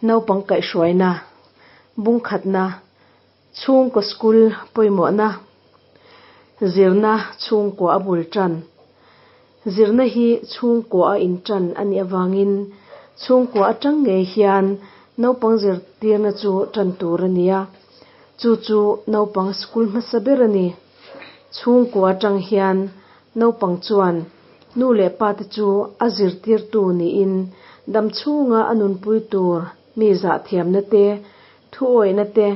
Naupang kaihhruaina, bungkhatna, chhungkaw school pawimawhna, zirna chhungkua a bul tan. Zirna hi chhungkua a intan a nih avangin chhungkua atang ngei hian naupang zirtirna chu tan tur a ni a, chu chu naupang school hmasa ber a ni. Chhungkua atang hian naupang chuan nu leh pa te chu a zirtirtu niin dam chhunga a nunpui tur mi zahthiamna te, thuawihna te,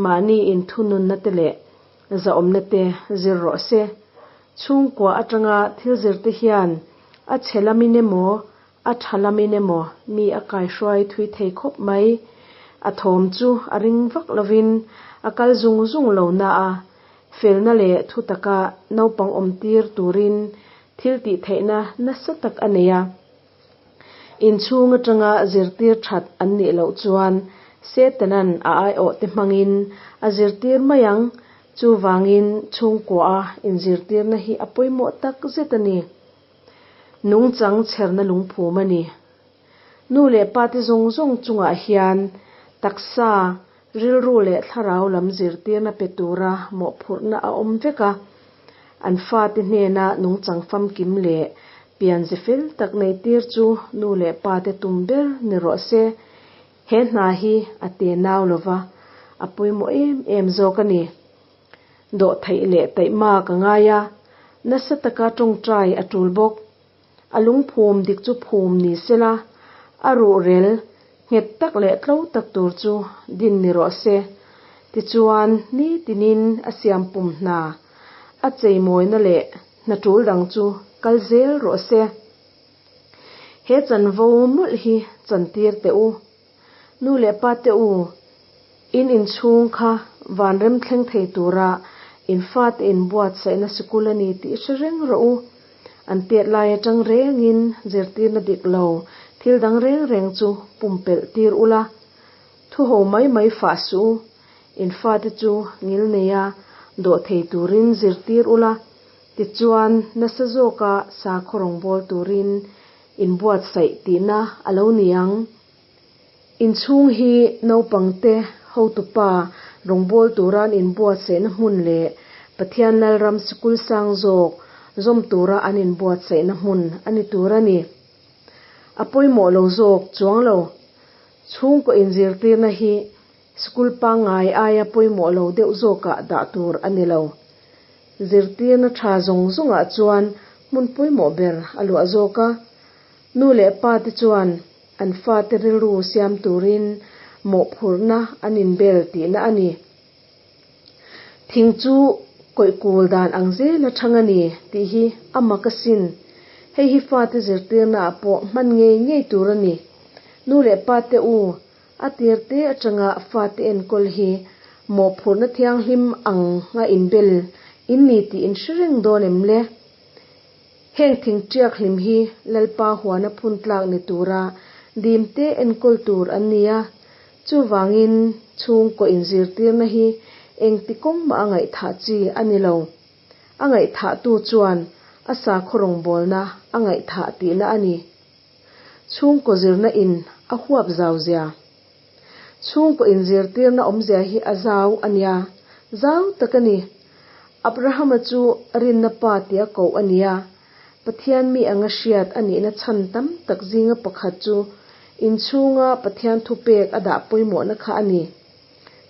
mahni inthununna te leh zahawmna te zir rawh se. Chhungkua atanga thil zirte hian a chhe lamin emaw, a tha lamin emaw mi a kaihruai thui thei khawp mai. A thawm chu a ring vak lovin a kal zung zung lo na a, felna leh thu taka naupang awmtir turin thil tih theihna nasa tak a nei a. Inchhung atanga zirtir that an nih loh chuan Setanan a aiawhte hmangin a zirtir mai ang. Chuvangin chhungkua inzirtirna hi a pawimawh tak zet a ni. Nungchang chherna lungphum a ni. Nu leh pate zawng zawng chungah hian taksa, rilru leh thlarau lam zirtirna pe tura mawhphurhna a awm vek a. An fate hnena nungchang famkim leh pianze fel tak neihtir chu nu leh pate tum ber ni rawh se. He hna hi a te nau lova, a pawimawh em em zawk a ni. Dawhtheih leh taihma ka ngai a, nasa taka tawngtai a tul bawk. A lungphum dik chu phum ni sela, a ruhrel nghet tak leh tlo tak tur chu din ni rawh se. Tichuan, nitinin a siam pum hna, a cheimawina leh hna tul dang chu kal zel rawh se. He chanvo mawlh hi chantir teh u. Nu leh pa te u, in inchhung kha vanrem thleng thei tura in fate inbuatsaihna sikul a ni tih hre reng rawh u. An tet lai atang rengin zirtirna dik lo thil dang reng reng chu pumpelh tir ula, thu ho mai mai fah suh u. In fate chu ngil neia dawh thei turin zirtir ula, tichuan nasa zawka sakhaw rawngbâwl turin inbuatsaih tihna a lo ni ang. Inchhung hi naupangte hotupa rawngbâwl tura an inbuatsaihna hmun leh Pathian Lalram sikul sang zawk zawm tura an inbuatsaihna hmun a ni tur a ni. A pawimawh lo zawk chuang lo. Chhungkaw inzirtirna hi sikul pangngai aia pawimawh lo deuh zawkah dah tur a ni lo. Zirtirna tha zawng zawngah chuan hmun pawimawh ber a luah zawk a. Nu leh pa te chuan an fate rilru siam turin mawhphurhna an inbel tihna a ni. Thing chu kawih kul dan ang zela thang a ni tih hi a mak asin. Hei hi fate zirtirnaah pawh hman ngei ngei tur a ni. Nu leh pa te u, a tir te atanga fate enkawl hi mawhphurhna thianghlim ang a inbel in ni tih in hre reng dawn em le? Heng thingtiak hlim hi Lalpa huana phun tlak ni tura dimte enkawl tur an ni a, chuvangin chhungkaw inzirtirna hi engti kawng mah a ngaihthah chi a ni lo. A ngaihthahtu chuan a sakhaw rawngbawlna a ngaihthah tihna a ni. Chhungkaw zirna in a huap zau zia. Chhungkaw inzirtirna awmzia hi a zau a nia, zau tak a ni. Abrahama chu rinna pa tia koh a ni a, Pathian mi anga hriat a nihna chhan tam tak zinga pakhat chu inchhunga Pathian thupek a dah pawimawhna kha a ni.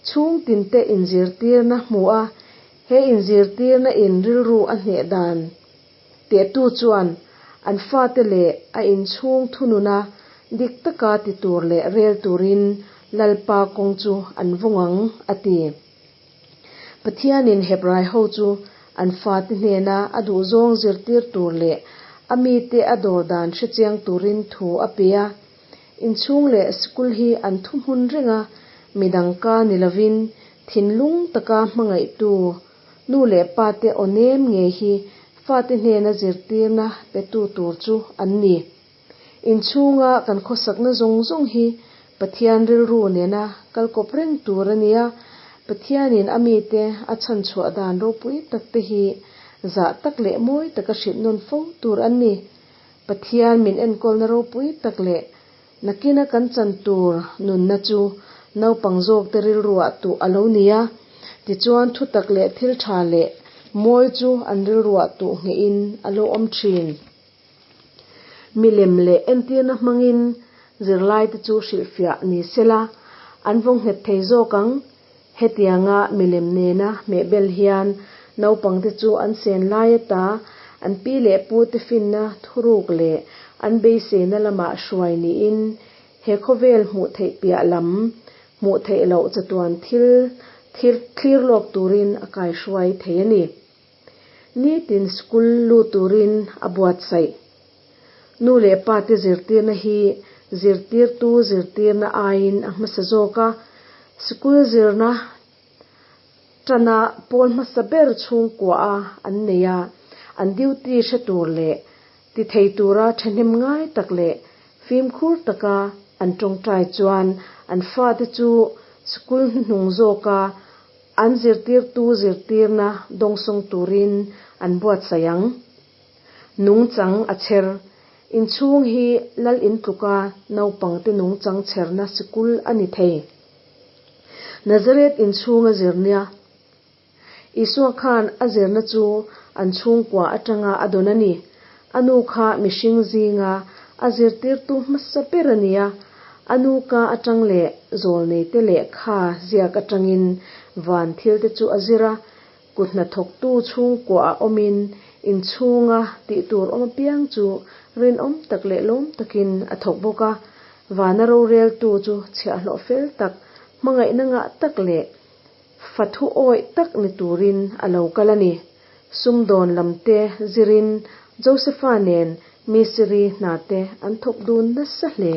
Chhung tinte inzirtirna hmu a, he inzirtirna in rilru a hneh dan Tehtu chuan an fate leh a inchhung thununa dik taka ti tur leh rel turin Lalpa kawng chu an vawng ang, a ti. Pathianin Hebrai ho chu an fate hnena a duhzawng zirtir tur leh a mite a dawr dan hrechiang turin thu a pe a. Inchhung leh sikul hi an thuhmun reng a, midang ka ni lovin thinlung taka hmangaihtu Nu leh pa te aw nem ngei hi fate hnena zirtirna petu tur chu an ni. Inchhunga kan khawsakna zawng zawng hi Pathian rilru nena kalkawp reng tur a nia, Pathianin a mite a chhanchhuah dan ropui tak te hi zah tak leh mawi taka hrilh nawn fo tur an ni. Pathian min enkawlna ropui tak leh. Nakina kan chan tur nunna chu naupang zawkte rilruah tuh a lo ni a, tichuan thutak leh thil tha leh mawi chu an rilruah tuh nghehin a lo awm thin. Milem leh entirna hmangin zirlaite chu hrilhfiah ni sela, an vawng nghet thei zawk ang. Hetianga milem nena hmehbel hian naupangte chu an sen lai ata an pi leh pute finna thuruk leh an beiseina lamah hruai niin he khawvel hmuh theih piah lam hmuh theih loh chatuan thil thlir lawk turin a kaihruai thei a ni. Nitin school lut turin a buatsaih. Nu leh pa te zirtirna hi zirtirtu zirtirna aiin a hmasa zawk a, school zirna tana pawl hmasa ber chhungkua a an nei a, an duty hre tur leh ti thei tura thahnem ngai tak leh fimkhur taka an tawngtai chuan an fate chu school hnuhnung zawka an zirtirtu zirtirna dawngsawng turin an buatsaih ang. Nungchang a chher. Inchhung hi lal in tluka naupangte nungchang chherna sikul a ni thei. Nazareth inchhunga zirnia Isua khan a zirna chu an chhungkua atanga a dawn a ni. A nu kha mihring zinga a zirtirtu hmasa ber a ni a, a nu ka atang leh zawlneite lehkha ziak atangin van thilte chu a zir a, Kut hnathawktu chhungkuaah awmin inchhunga tih tur awm apiang chu rinawm tak leh lawm takin a thawk bawk a. Vana roreltu chu chhiahhlawh fel tak, hmangaihna ngah tak leh fa thu awih tak ni turin a lo kal a ni. Sumdawn lamte zirin Josepha nen Misiri hnate an thawk dun nasa hle.